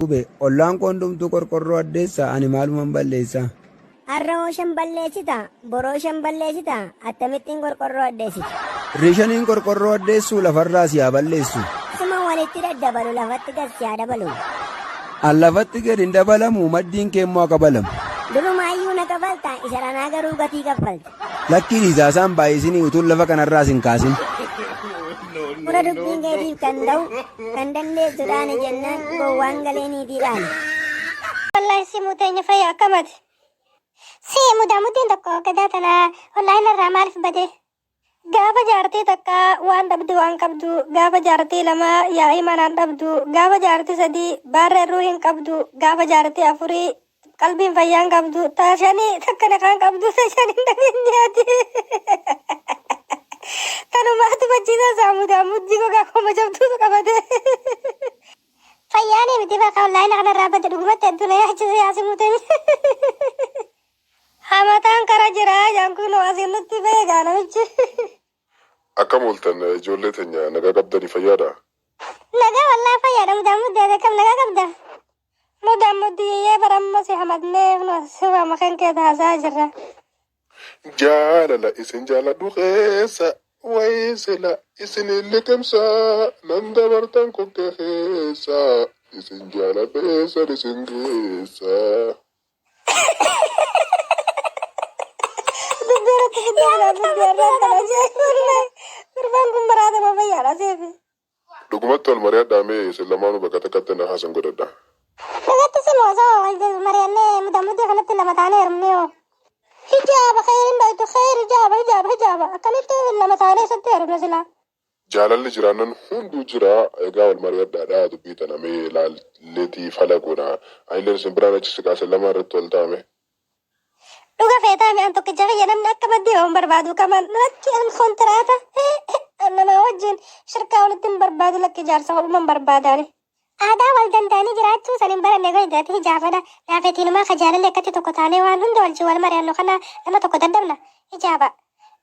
Gube ollaan koo hundumtuu qorqorroo addeessa ani maaluman balleessa? Har'a hoo shan balleessita, boroo shan balleessita, akkamittiin qorqorroo addeessita? Riishaniin qorqorroo addeessu lafarraa si haa balleessu. Suma walitti daddabalu lafatti gad si haa dabalu. An lafatti gad hin dabalamu maddiin kee immoo haa kabalamu. Durumaayyuu na kafalta isa dhanaa garuu gatii kaffalta. Lakkii dhiisaa isaan baay'isinii utuun lafa kanarraa sin kaasin. Buna dubbiin keetiif kan ta'u kan dandeessu dhaani jennaan gowwaan galee niitii dhaane. Wallahi simuu teenya fayya akkamati. Si mudaa muddeen tokko gadaa tana wallahi narraa maaliif bade? Gaafa jaartii takka waan dhabdu waan qabdu, gaafa jaartii lama yaa'ii manaan dhabdu, gaafa jaartii sadii baarra irruu hin qabdu, gaafa jaartii afurii qalbiin fayyaan qabdu, ta shanii takka naqaan qabdu, ta shanii dhageenyaati. Tanumaatu machiisaa isaa mudaa muddii gogaa koma jabduutu qabate. Fayyaanii miti bakka wallahi kanarraa bade dhugumatti hedduu na yaachise yaasimuu teenya. Hamataan kara jira jaan kun asiin nutti beekaa namichi. Akkam ooltan ijoollee teenya nagaa qabdanii fayyaadha? Nagaa wallaahi fayyaadha mudaa muddee akkam nagaa qabda. Mudaa muddiyyee baramma si hamatnee si waama kan kee taasaa jirra. Jaalala isin jaaladhu keessa wayii sila isin liqimsa nan dabartan kokkee keessa isin jaaladha eessan isin geessa. Dubbii irratti fiddee bilaa dubbii irraa kana wallaahi gurbaan kun maraata moo fayyaadha seefi. Dhugumatti wal mari'adhaa mee isin lamaanuu bakka takkatti na haasan godhadha. Dhugatti si moo osoo wal mari'annee mudaa muddee kanatti lama taanee heerumnee hoo. Hijaaba kheyrin dhoytu kheyr hijaaba hijaaba hijaaba akkamitti lama taanee isatti heerumna silaa. Jaalalli jiraannan hunduu jira egaa wal mari'adhaadha dubbii tana mee laalleetii fala goona. Anilleen isin biraan achi siqaa isin lamaan irratti wal taa'ame. Dhuga feetaa mi an tokkicha kiyya namni akka maddii hin barbaadu kaman lakki an kontiraata nama wajjin shirkaa walitti hin barbaadu lakki jaarsa kophuman barbaadaani. Aadaa wal danda'anii jiraachuu san hin baranne kun intalatti hijaabadha. Naafetiinumaa ka jaalalli akkatti tokko taanee waan hunda wajjin wal mari'annu kana nama tokko dadhabna. Hijaaba.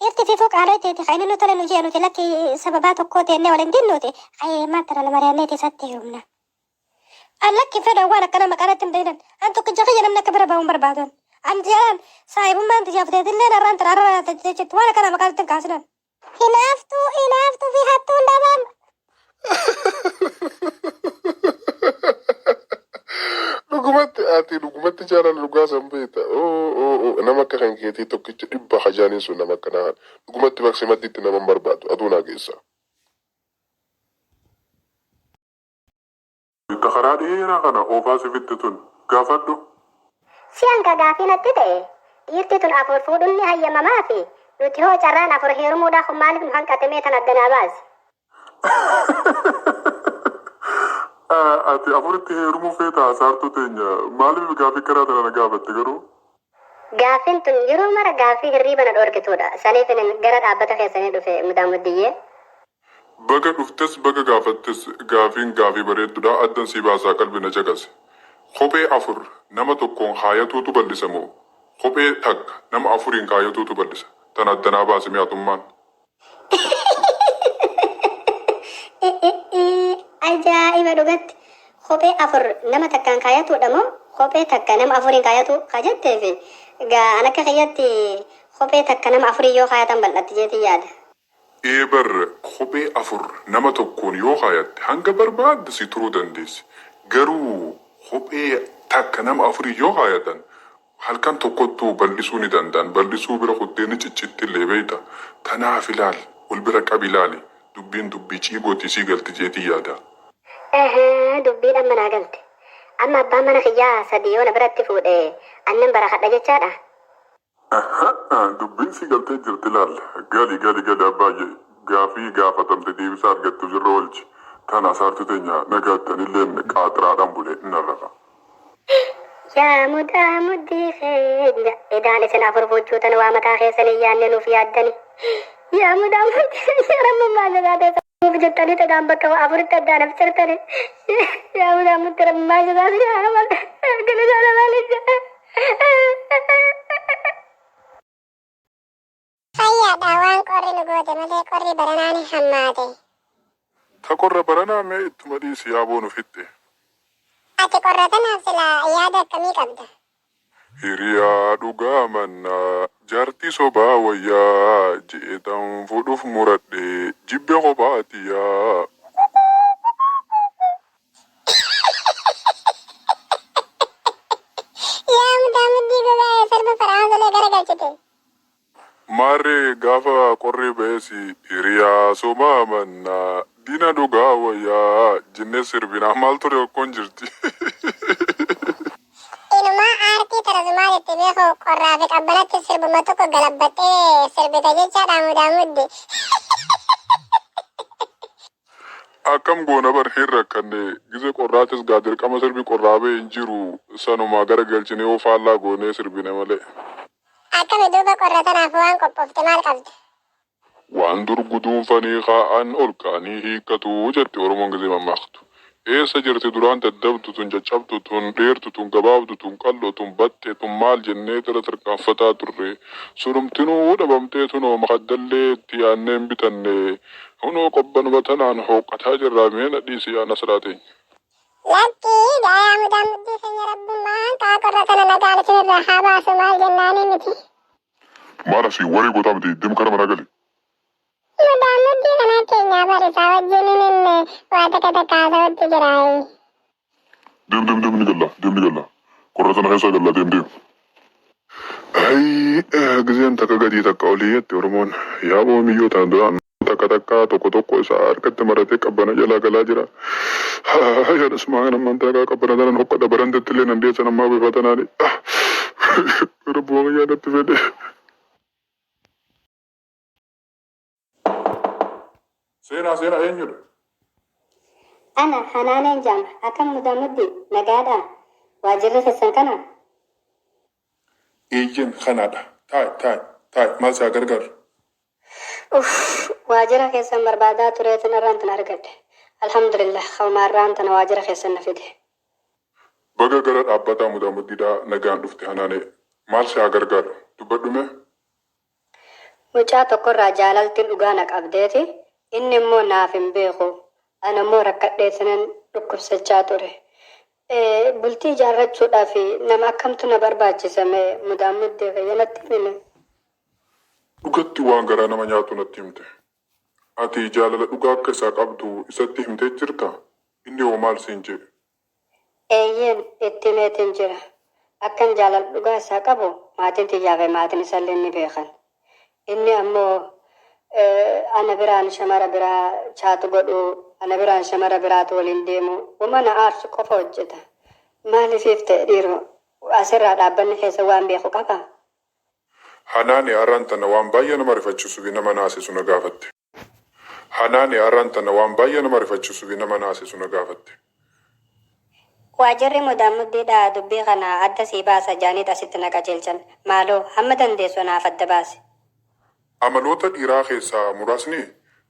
Dhiirti fifuu qaaloo teeti ka inni nu tole nu jee nuti lakki sababaa tokkoo teennee wal hin dinnuuti. Ayee maal tana mari'annee isatti heerumna. An lakki fedhan waan akkana maqaa natti hin beeknan. An tokkicha kiyya namni akka bira bahu hin barbaadu. An jalaan saahibummaan tiyyaaf teetillee narraan tana arra jechutti waan akkana maqaa natti hin kaasinan. Hinaaftuu hinaaftuu fi hattuun dhabam. Dhugumatti ati dhugumatti jaalala dhugaa san beekta. Nama akka kan keetii tokkicha dhibba hajaaniin sun nama akkanaa dhugumatti baqsee maddiitti nama hin barbaadu atuu naa geessa. Ta karaa dheeraa kana oofaa si fidde tun gaafadhu. Si hanga gaafii natti ta'e dhiirti tun afur fuudhun ni hayyamamaafi nuti hoo carraan afur heerumuudhaa kun maaliif nu hanqate mee tan adda naa baasi. Ati afuritti heerumuu feetaa saartuu teenya maaliif gaafii karaa tana na gaafatte garuu? Gaaffiin tun yeroo mara gaaffii hirriiba na dhoorkituudha. Saniifinin gara dhaabbata keessanii dhufe Mudaamuddiyyee. Baga dhuftes baga gaafattes gaafiin gaafii bareeddudha addan sii baasaa qalbi na caqasi. Kophee afur nama tokkoon kaayatuutu bal'isa moo kophee takka nama afuriin kaayatuutu bal'isa? Tana adda naa baasi mee atummaan. Ajaa'iba dhugatti. Kophee afur nama takkaan kaayatuudha moo kophee takka nama afuriin kaayatuu ka jetteefi gaa an akka kiyyatti kophee takka nama afuriin yoo kaayatan bal'atti jeetiin yaada. Ee bar kophee afur nama tokkoon yoo kaayatte hanga barbaadde si turuu dandeessi. Garuu kophee takka nama afuriin yoo kaayatan halkan tokkottuu bal'isuu ni danda'an. Bal'isuu bira kuttee ni ciccittillee beekta. Tanaaf ilaal wal bira qabi ilaali. Dubbiin dubbii ciigooti sii galti jeetiin yaada. Ehe dubbiin amma naa galte. Amma abbaan mana kiyyaa sadi yoo na biratti fuudhe annan barakadha jechaadha? Dubbiin sii galtee jirti laal. Gali gali gali abbaa gaafii gaafatamte deebisaa argattu jirra oolchi. Tana saartuu teenya nagaatti anilleen qaaxiraadhaan bule narrafa. Yaa mudaa muddii keenya edaan isin afur fuuchuutan waa mataa keessanii yaadne nuuf yaaddani. Yaa mudaa muddii keenya rammummaa jasaa teessa nuuf jettanii edaan bakka afuritti addaan afsirtani. Yaa mudaa muddii rammummaa jasaa yaa mal gala jaalala. Fayyaadha waan qorri nu goote malee qorri baranaa ni hammaate. Ta qorra baranaa mee ittuma dhiisi yaaboo nu fixxe. Ati qorra tanaaf silaa yaada akkamii qabda? Hiriyaa dhugaa mannaa jaartii sobaa wayyaa je'eetan fuudhuuf muradhe jibbe kophaatiyaa. Yaa mudaa muddii gogaa sirba fara'aan solee gara galchite. Maarree gaafa qorri ba'es hiriyaa sobaa mannaa diina dhugaa wayyaa jennee sirbinaa maal ture okkoon jirti. Inumaa aartii tarazumaa itti beeku qorraa fi qabbanatti sirbuma tokko galabbattee sirbita jechaadha mudaa muddi. Akkam goona bar hin rakkanne gize qorraatis gaa dirqama sirbi qorraa ba'e hin jiru sanumaa gara galchinee yoo faallaa goonee sirbine malee. Akkami duuba qorra tanaaf waan qophoofte maal qabda? Waan dur guduunfanii kaa'an ol ka'anii hiikkatu jetti Oromoon gizee mammaaktu. Eessa jirti duraan daddabdu tun caccabdu tun dheertu tun gabaabdu tun qal'oo tun baxxe tun maal jennee xira tarkaanfataa turre. Sunumtinuu dhabamtee tunoo makaddallee itti yaannee hin bitanne. Hunoo qobbanuma tanaan hooqqataa jirraa mee na dhiisi yaa Nasraa teenya. Lakkii gaa yaa mudaa muddii keenya rabbummaan kaa qorra tana nagaan isinirraa haa baasu maal jennaanii miti. Maal asii waree gootaa miti deem kara manaa gali. Mudaa muddii kanaa keenyaa bar isaa wajjin inni waa takka takka haasa'utti jiraayi. Deem deem deem ni galla deem ni galla. Qorra tana keessaa galla deem deem. Ayii gizeen takka gadii takka olii jette Oromoon. Yaa boo miyyoo tana duraan takka takka tokko tokko isaa harkatti maratee qabbana jalaa galaa jira. Yaa dhasmaa namman takka qabbana tanan hokkadha barantetti illee nan deessan ammaa bifa tanaani. Rabbuma kiyyaa natti fedhe. Seenaa seenaa eenyudha? Ana Hanaaneen jaama akkam mudaa muddi nagaadhaa waajirri keessan kana Eeyyen kanaadha. Taa'i taa'i taa'i maal si haa gargaaru? Uff waajira keessan barbaadaa tureetin arraan tana argadhe alhamdulillah kawma arraan tana waajira keessan na fide. Baga gara dhaabbataa mudaa muddiidhaa nagaan dhufte Hanaanee. Maal si haa gargaaru? Dubbadhu mee. Mucaa tokkorraa jaalaltiin dhugaa na qabdeeti inni immoo naaf hin beeku ana immoo rakkadheetinan dhukkubsachaa ture. Bultii ijaarrachuudhaaf nama akkamtu na barbaachisa mee mudaa muddee kiyya natti himi. Dhugatti waan garaa nama nyaatu natti himte. Ati jaalala dhugaa akka isaa qabdu isatti himtee jirtaa? Inni hoo maal siin jedhe? Eeyyeen itti himeetiin jira. Akkan jaalala dhugaa isaa qabu maatiin tiyyaa fi maatiin isallee ni beekan. Inni ammoo ana biraan shamara biraa chaatu godhu, ana biraan shamara biraatu waliin deemu, wama na aarsu qofa hojjeta. Maaliifiif ta'e dhiiroo? Asirraa dhaabbanni keessa waan beeku qabaa? Hanaani arraan tana waan baay'ee nama rifachisu fi nama naasisu na gaafatte. Hanaani arraan tana waan baay'ee nama rifachisu fi nama naasisu na gaafatte. Waajirri mudaamuddiidhaa dubbii kana adda sii baasa jaaniit asitti na qajeelchan. Maaloo hamma dandeessu naaf adda baasi. Amaloota dhiiraa keessaa muraasni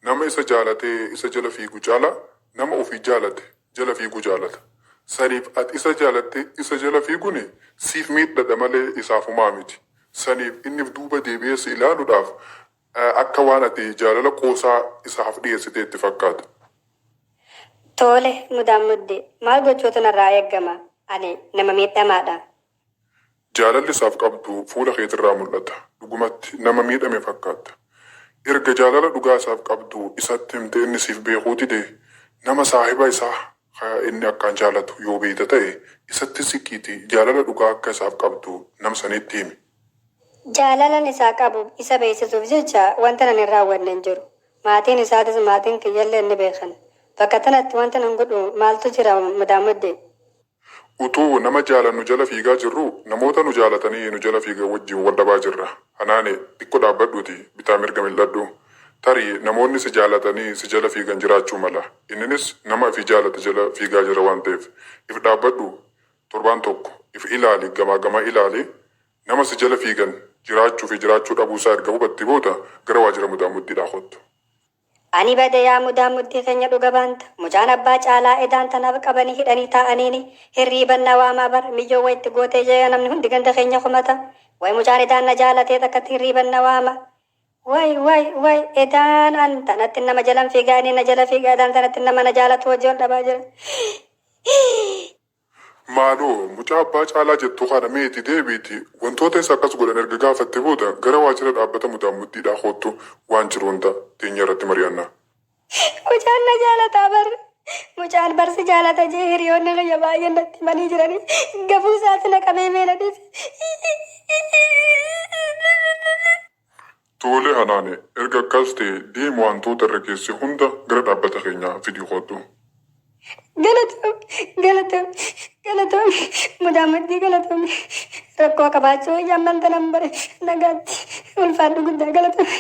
nama isa jaalatee isa jala fiigu caalaa nama ofii jaalate jala fiiguu jaalata. Saniif ati isa jaalattee isa jala fiiguun siif miidhadha malee isaaf homaa miti. Saniif inni duuba deebi'ee si ilaaluudhaaf akka waan ati jaalala qoosaa isaaf dhiyeessitee itti fakkaata. Tole mudaammuddi maal gochuutu narraa eeggama? Ani nama miidhamaadha. Jaalalli isaaf qabdu fuula keetirraa mul'ata. Dhugumatti nama miidhame fakkaatta. Erga jaalala dhugaa isaaf qabdu isatti himtee inni siif beekuu dide nama saahiba isaa ka inni akkaan jaalatu yoo beeyta ta'e isatti siqiitii jaalala dhugaa akka isaaf qabdu nam sanitti himi. Jaalalan isaa qabu isa beeksisuuf jecha wanta nan hin raawwanne hin jiru. Maatiin isaatis maatiin kiyyallee ni beekan. Bakka tanatti wanta nan godhu maaltu jira mudaamuddii? Utuu nama jaalannu jala fiigaa jirruu namoota nu jaalatanii nu jala fiigan wajjin wal dhabaa jirra. Hanaane xiqqo dhaabbadhuuti bitaa mirga mil'adhu. Tarii namoonni si jaalatanii si jala fiigan jiraachuu mala. Inninis nama ifii jaalate jala fiigaa jira waan ta'eef. If dhaabbadhu torbaan tokko if ilaali gamaa gama ilaali nama si jala fiigan jiraachuu fi jiraachuu dhabuu isaa erga hubatte booda gara waajjira mudaamuddiidhaa kottu. Ani bade yaa mudaa muddii keenya dhuga baanta. Mucaan abbaa caalaa edaan tanaaf qabanii hidhanii taa'aniini hirriiban na waamaa bar miyyoo wa itti gootee jee namni hundi ganda keenya kumata. Way mucaan edaan na jaalatee takkatti hirriiban na waama. Way way way edaan an tanatti nama jalan fiigaa inni na jala fiigaa edaan tanatti nama na jaalatu wajji wal dhabaa jira. Maaloo mucaa abbaa caalaa jettu kana meeti deebiiti wantoota isa akkas godhan erga gaafatte booda gara waajjira dhaabbata mudaamuddiidhaa koottu waan jiru hunda teenya irratti mari'anna. Mucaan na jaalataa bar. Mucaan barsi jaalata jee hiriyoonni kiyya baay'een natti himanii jiranii gafuu isaati na qabee mee na dhiisi. Tole Hanaane erga akkas ta'e deemi wantoota irra keesse hunda gara dhaabbata keenyaa fidii koottu. Galatoomi, galatoomi, galatoomi, mudaamuddii galatoomi. Rakkoo qabaachuu amman tanan bare nagaatti ulfaadhu guddaa galatoomi.